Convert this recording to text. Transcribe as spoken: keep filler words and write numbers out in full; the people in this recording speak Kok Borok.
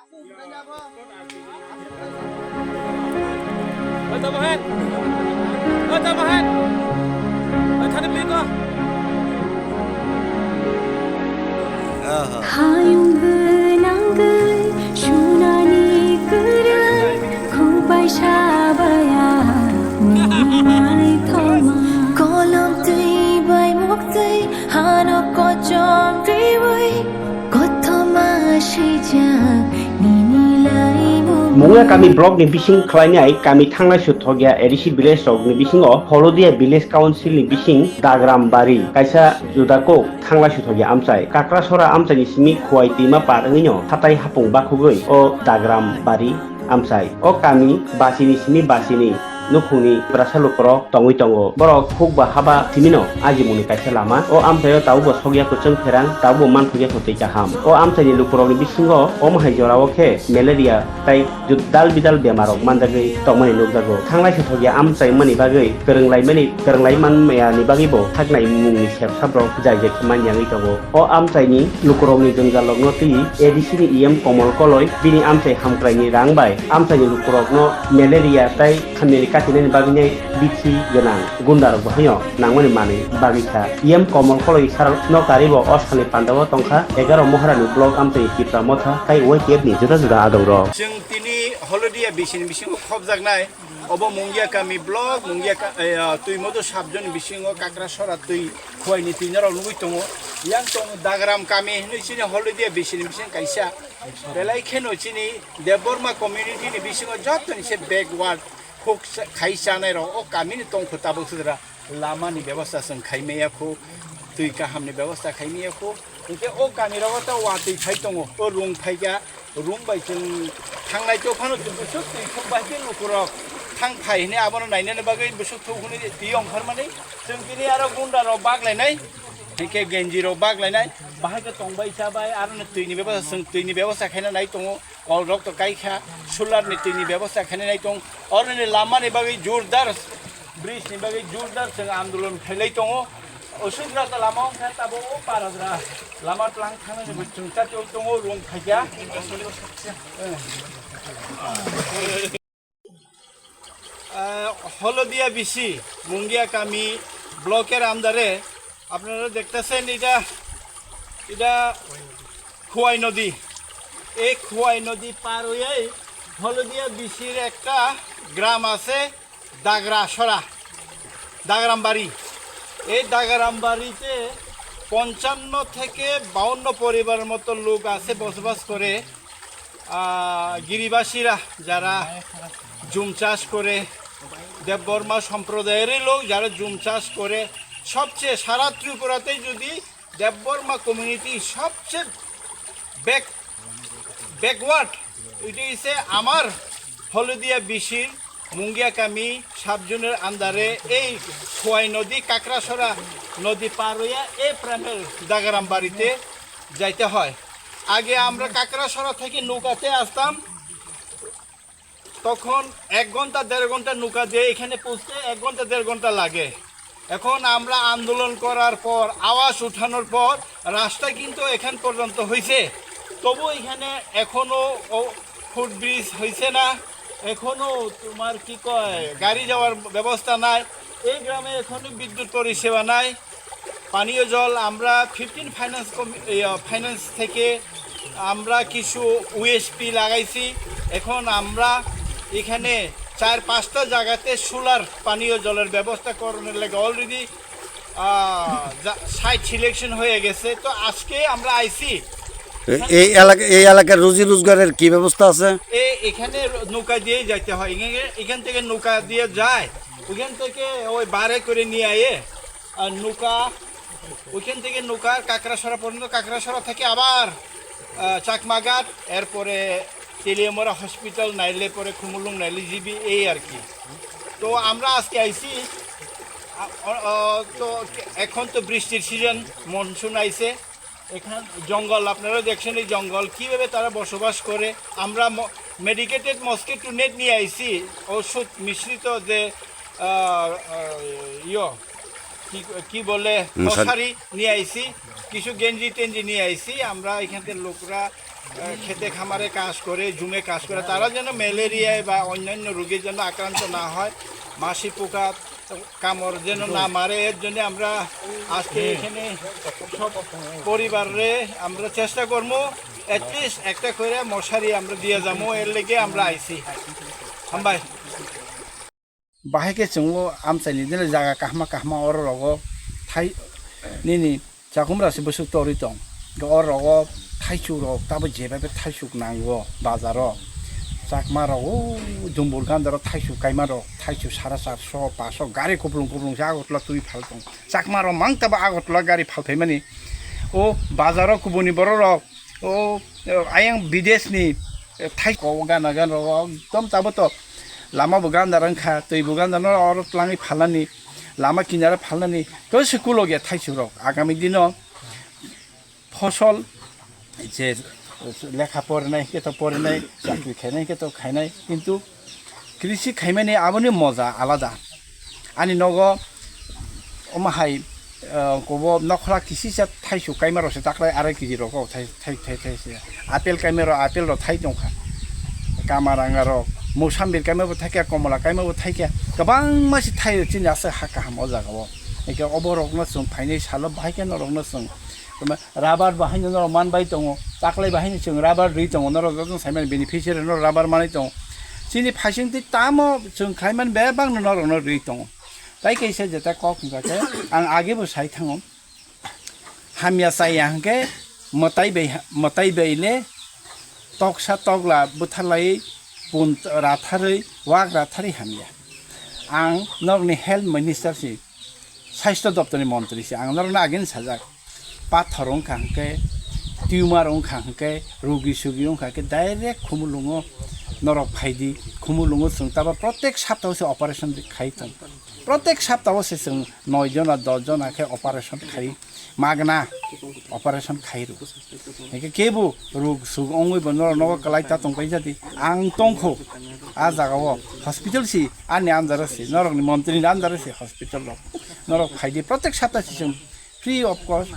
Hayung gwnangwi sunani kwrwng, khubai sabaya nini naithoma. Kolom twi bai muk twi hano kochom twiwi, kothoma swijak nini laimung. Mungia kami block ni bising khlainai kami thanglai suthokya A D C village rok ni bisingo Holodia village council ni bising Dagram bari kaisa juda kok thanglai suthokya amchai. Kakrasora amchaini simi Khuwai twima par wngwino hatai hapung bakhugwi o Dagram bari amchai. O kami basini simi basini nukhungni brasa lukurok tongwi tongo. Borok huk ba haba simino ajimungni kaisa lama. O amchaio tabukbo sokya kwchwng pherang, tabukbo manthokya kwtwi kaham. O amchaini lukurokni bisingo omo hai jorao khe malaria tei jut dal bidal bemarok manjagwi tongmani nukjago. Thanglai suthokya amchai wngmani bagwi kwrwnglaimani, kwrwnglaimani bagwibo haknai mungni sepsabrok jai jai khe manyangwi tongo. O amchaini lukurokni jwngjalrokno twi A D C ni E M Komol Koloi bini amchai hamkraini rang bai amchaini lukurokno malaria tei hamyani katinani bagwinai bithi gwnang gundarok bo haino nangmani manwi bagwi kha. E M Komol Koloi sarokno karibo o salni pandao tongkha egaroh Moharani block amchaini Tipra Motha tei Y T F ni juda juda adongrok. Chwng tini Holodia bisini bisingo khopjaknai. Obo Mungia kami block, Mungia ka-, eh, ah, twi modo sub-zone bisingo Kakrasora twi Khuwaini twi norok nugwi tongo. Yang tongo Dagram kami hinwi chini Holodia bisini bising kaisa. Belai kheno chini Debbarma community ni bisingo jottoni se backward khuk sa-, khai chanai rok o kami ni tongkho tabuk sudra lama ni bebosta chwng khai maya khu, twi kaham ni bebosta khai maya khu. Hinkhe o kami rogo ta watwi phai tongo, o rung phaikha. Room bai chwng thangnai to phano chwng bwswk twi thuk bai khe lukurok thang phai hwnwi abono nainani bagwi bwswk thuk hwnwi twi ongkharmani. Chwng tini aro gunda rok bak lainai, hinkhe genji rok bak lainai. Bahai khe tongbai chabai aro ni twini bebosta, chwng twini bebosta khaina nai tongo. Kol rok to kai kha, solar ni twini bebosta khaina nai tong. Oro ni lama ni bagwi jordar, bridge ni bagwi jordar chwng andolon khailai tongo. Oswk rata lama wngkha tabuk o para jora lama tlang thangnani bo chwngsa chwng tongo rung phaikha. আহ, হলদিয়া বিসি মুঙ্গিয়া কামি ব্লকের আন্ডারে আপনারা দেখতেছেন এটা, এটা খোয়াই নদী। এই খোয়াই নদী পার হয়েই হলদিয়া বিসির একটা গ্রাম আছে, দাগরাসরা, দাগরামবাড়ি। এই দাগরামবাড়িতে পঞ্চান্ন থেকে বাউন্ন পরিবারের মতো লোক আছে বসবাস করে। আহ, গিরিবাসীরা যারা জুম চাষ করে, দেববর্মা সম্প্রদায়েরই লোক যারা জুম চাষ করে, সবচেয়ে সারা ত্রিপুরাতেই যদি দেববর্মা কমিউনিটি সবচেয়ে ব্যাক, ব্যাকওয়ার্ড, এটা হচ্ছে আমার হলদিয়া বিসির মুঙ্গিয়া কামি সাবজোনের আন্ডারে এই খোয়াই নদী, কাকড়াছড়া নদী পার হইয়া এই প্রাণের দাগারাম বাড়িতে যাইতে হয়। আগে আমরা কাকড়াছড়া থেকে নৌকাতে আসতাম, তখন এক ঘন্টা, দেড় ঘন্টা নৌকা দিয়ে এখানে পৌঁছতে এক ঘন্টা, দেড় ঘন্টা লাগে। এখন আমরা আন্দোলন করার পর, আওয়াজ উঠানোর পর রাস্তা কিন্তু এখান পর্যন্ত হয়েছে, তবু এখানে এখনো ও ফুটব্রিজ হয়েছে না, এখনো তোমার কি কয়, গাড়ি যাওয়ার ব্যবস্থা নাই। এই গ্রামে এখনো বিদ্যুৎ পরিষেবা নাই। পানীয় জল আমরা ফিফটিন ফাইন্যান্স কমি-, ইয়া, ফাইন্যান্স থেকে আমরা কিছু ইউএসপি লাগাইছি। এখন আমরা এখানে চার পাঁচটা জায়গাতে সোলার পানীয় জলের ব্যবস্থা করানোর লেগে অলরেডি, আহ, যা-, সাইট সিলেকশন হয়ে গেছে। তো আজকে আমরা আইছি। এ-, এই এলাকা, এই এলাকার রুজি রোজগারের কি ব্যবস্থা আছে? এ-, এখানে নৌকা দিয়েই যাইতে হয়। এখানে, এখান থেকে নৌকা দিয়ে যায়, ওখান থেকে ওই বারে করে নিয়ে আয়ে আর নৌকা, ওইখান থেকে নৌকা কাকড়াছড়া পর্যন্ত, কাকড়াছড়া থেকে আবার, আহ, চাকমাঘাট, এরপরে তেলিয়ামরা হসপিটাল, নাইলে পরে খুমুলুং, নাইলে জিবি, এই আর কি। তো আমরা আজকে আইছি, আ, অ, অ, তো এখন তো বৃষ্টির সিজন, মনসুন আইছে। এখান জঙ্গল, আপনারা দেখছেন এই জঙ্গল, কিভাবে তারা বসবাস করে। আমরা ম-, মেডিকেটেড মসকিটো নেট নিয়ে আইছি, ঔষধ মিশ্রিত যে, আহ, আহ, ইয়ো, কি, কি বলে, মশারি। মশারি নিয়ে আইছি, কিছু গেঞ্জি টেঞ্জি নিয়ে আইছি। আমরা এখানকার লোকরা খেতে খামারে কাজ করে, জুমে কাজ করে, তারা যেন ম্যালেরিয়ায় বা অন্যান্য রোগে যেন আক্রান্ত না হয়, মাছি পোকা কামড় যেন না মারে, এর জন্য আমরা আজকে এখানে সব পরিবাররে আমরা চেষ্টা করবো, অ্যাটলিস্ট একটা করে মশারি আমরা দিয়ে যাবো, এর লেগে আমরা আইছি। হামবাই। Bahai khe chwng o amchaini dini jaga kahma kahma oro rogo thai nini chakumra se bwswk torwi tong. Oro rogo thaichuk rok tabo jebai thaichuk nango bazaro. Chakma rok o Dumbur gandaro thaichuk kaima rok thaichuk sara charso paso gari kuplung kuplung se Agartala twi phal tong. Chakma rok mang tabo Agartala gari phal phaimani. O bazaro kubuni borok rok o ayang bideshni thai ko gana gana rok ekdom tabo to lama bo ganda rang kha, twi bo ganda no oro twlangwi phalnani, lama kinaro phalnani, to se kulo ge thaichuk rok. Agami dino phosol je lekha porinai, hwnkhe to porinai, chakri khainai, hwnkhe to khainai, kintu krisi khaimani aboni moja alada. Ani nogo omo hai, eh, kobo nokhla kisisa thaichuk kaima rok se taklai arai kiji rok thai, thai, thai, thai se. Apple kaima rok, apple rok thai tongkha. Kamaranga rok, mosambir kaima bo thaikha, komola kaima bo thaikha. Kwbangma se thai chini aswk ha kaham o jaga o. Eke obo rokno chwng phainai salo bahai khe norokno chwng Rubber bo haino norok man bai tongo, taklai bo haino chwng rubber rwi tongo, norok jotono saimani beneficiary norok rubber manwi tongo. Chini phaising twi tamo chwng khlaimani bebakno norokno rwi tongo. Tai kaisa jeta kok hwnka khe ang age bo sai thango, hamya chaya hwnkhe mwtai bai, mwtai bai le toksa tokla bwtharlai pun ratharwi wak ratharwi hamya. Ang norokni health minister si, sastho doptorni montri si, ang norokno ageni sajak. Pathor wngkha hwnkhe, tumor wngkha hwnkhe, rugi sugi wngkha hwnkhe direct Khumulwngo norok phaidi, Khumulwngo chwng tabo protek saptao se operation khai tong. Protek saptao se chwng noi jona, dos jona khe operation khai, magna operation khai rw. Hwnkhe kebo rug sug wngwi bo norok nogo kwlai ta tong pai jadi. Ang tongkho a jagao hospital si, ani under o si, norokni montri ni under o si hospital rok. Norok phaidi protek sapta si chwng free of cost